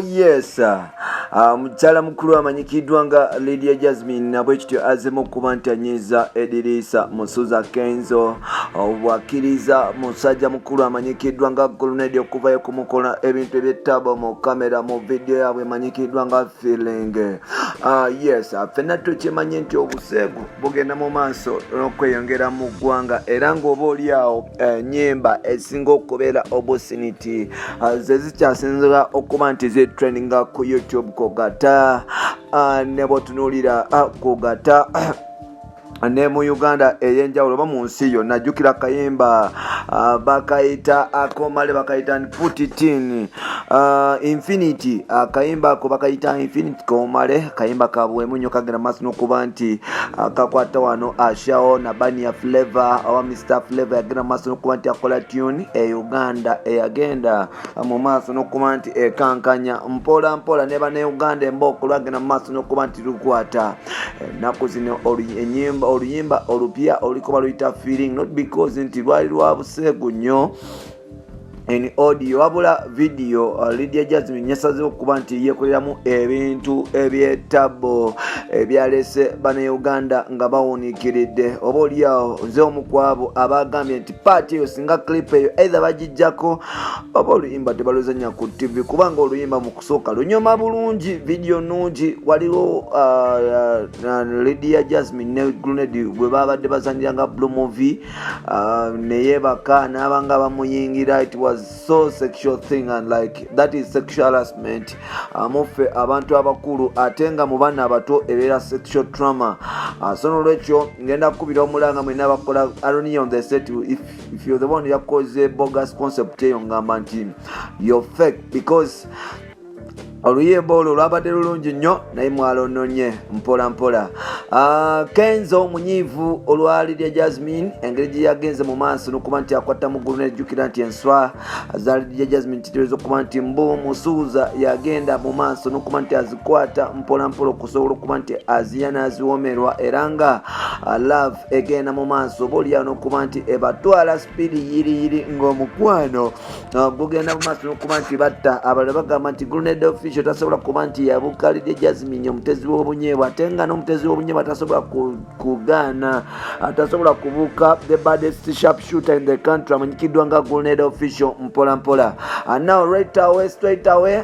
Oh yes, mukyala mukulu amanyikiddwa nga Lydia Jasmine nabwe kityo azemu okuba nti anyiiza Ediriisa Musuza Kenzo bw'akkiriza musajja mukulu amanyikiddwa nga Grenade okuvayo kumukola ebintu eby'ettabu mu kamera mu vidiyo yaabwe emanyikiddwa nga Feeling. Yes, ffenna tukimanye nti obuseegu bugenda mu maaso n'okweyongera mu ggwanga, era ng'oba oli awo ennyimba esinga okubeera obusiniti ze zikyasinzira okuba nti zitrendinga ku YouTube, kugata ne bwotunuulira kugata ne mu Uganda ey'enjawulo oba mu nsi yonna. Jjukira kayimba bakayita akomale, bakayita Put It In Infinity. Akayimba ako bakayita Infinity komale, kayimba kabwemu nnyo, kagenda maaso n'okuba nti kakwata wano. Ashawo Nabania Flavor oba Mr Flavor yagenda maaso n'okuba nti akola tune e Uganda eyagenda mu maaso n'okuba nti ekankanya mpola mpola ne bannayuganda embooko lwagenda mu maaso n'okuba nti lukwata. Ennaku zino enyimba, oluyimba olupya oluliko baluyita Feeling, not because nti lwali lwa buseegu nnyo in audio, wabula video. Lydia Jasmine yasazeho okuba nti yekoleramu ebintu ebyetabo ebyalese bannayuganda nga bawuniikiridde. Oba oliawo nze omu ku abo abagambye nti part eyo, singa clip eyo either bagijjako oba oluyimba tebaluzanya ku TV, kubanga oluyimba mu kusooka lunyoma bulungi, vidiyo nungi. Waliwo Lydia Jasmine ne Grenade bwe babadde bazanyira nga blue movie, neyebaka n'abanga bamuyingira. It was so sexual thing and like that is sexual harassment muffe abantu abakulu, ate nga mu baana abato ebeera sexual trauma. So nolwekyo ngenda kukubira omulanga mwena abakola Irony on the Set. If you're the one yakoze bogus concept eyo, ngamba nti you're fake, because oluyimba olwo lwabadde lulungi nnyo, naye mwalononye mpola mpola. Kenzo omunyiivu olwa Lydia Jasmine, engeri gye yagenze mu maaso n'okuba nti akwata mu ggulu. Nejjukira nti enswa za Lydia Jasmine kitegeeza okuba nti mbu Musuuza yagenda mu maaso n'okuba nti azikwata mpola mpola okusobola okuba nti aziya n'aziwomerwa, era nga love egenda mu maaso oba oliawo n'okuba nti ebatwala speed yiriyiri, ng'omukwano gugenda mu maaso n'okuba nti batta abalala. Bagamba nti Grenade Official tasobola kuba nti yabuka Lydia Jasmine, omutezi w'obunyeebwa, ate nga n'omutezi w'obunyeebwa tasobola kugaana, tasobola kubuuka the baddest sharp shooter in the country amanyikiddwa nga Grenade Official mpola mpola. Now right away, straight away,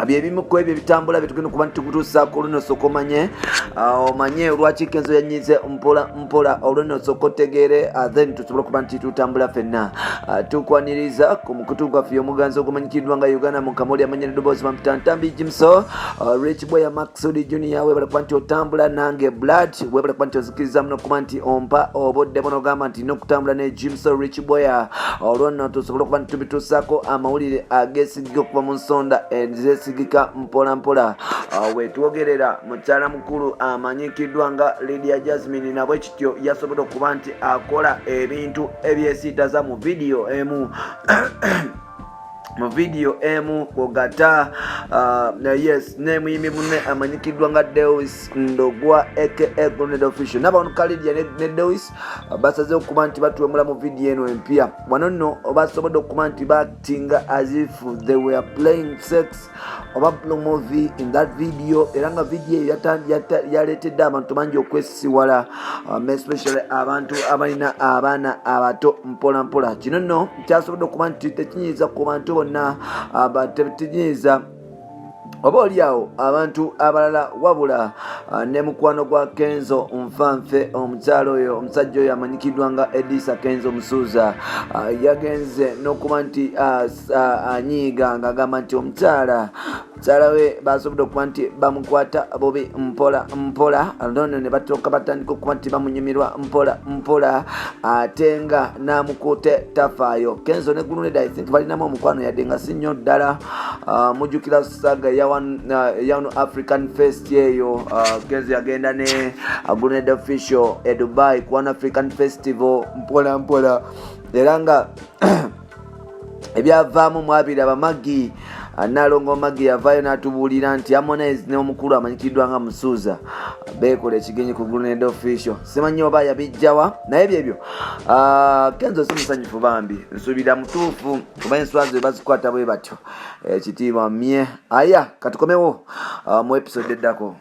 byebimu ku ebyo ebitambula byetugenda okuba nti tukutuusaako. Oluno sooka omanye, omanye lwaki Kenzo yanyize mpola mpola. Olwono sooka otegeere, then tusobole okuba nti tutambula ffenna. Tukwaniriza ku mukutu gwaffe omuganzi ogumanyikiddwa nga Uganda mu Kamoli, amanya neddoboozi bampita Ntambi Jimso, Rich Boy Maxud Junior. Webale kuba nti otambula nange blood, webale kuba nti ozikiriza muno okuba nti ompa obudde buno, ogamba nti nina okutambula ne Jimso Rich Boy. Olwo nno tusobole okuba nti tubituusaako amawulire ageesigika okuva mu nsonda ezeesigika mpola mpola. Wetwogerera mukyala mukulu amanyikiddwa nga Lydia Jasmine nabwe kityo yasobodde okuba nti akola ebintu ebyesiitaza mu vidiyo emu kwogata, yes, nemuyimbi munne amanyikiddwa nga Dewis Ndogwa aka Grenade Official. Nabano Lydia ne Dewis basaze okuba nti batuwemula mu vidiyo eno empya. Wano nno basobodde okuba nti baactinga as if they were playing sex oba blue movie in that video, era nga vidiyo eyo yaleetedde abantu bangi okwesiwala, especially abantu abalina abaana abato mpola mpola. Kino nno kyasobodde okuba nti tekinyiiza ku bantu bonna, tekinyiiza oba oliawo abantu abalala, wabula ne mukwano gwa Kenzo nfanfe, omukyalo oyo, omusajja oyo amanyikiddwa nga Edisa Kenzo Musuuza, yagenze n'okuba nti anyiiga ng'agamba nti omukyala mukyala we basobodde okuba nti bamukwata bubi mpola mpola, nono ne batuuka batandika okuba nti bamunyumirwa mpola mpola, ate nga n'amukuute tafaayo. Kenzo ne Grenade, I think balinamu omukwano, yadde nga si nnyo ddala. Mujjukira saga eya One African Fest eyo, Kenzo yagenda ne Grenade Official e Dubai ku One African Festival mpola mpola, era nga ebyavaamu mwabiraba magi. Nalongo Magi yavaayo n'atubuulira nti Harmonize n'omukulu amanyikiddwa nga Musuuza beekola ekigenyi ku Grenade Official. Simanyi oba yabijjawa, naye byebyo. Kenzo si musanyufu bambi, nsuubira mutuufu oba enswazi bazikwata bwe batyo. Ekitiibwa mye. Aya, katukomewo mu episode eddako.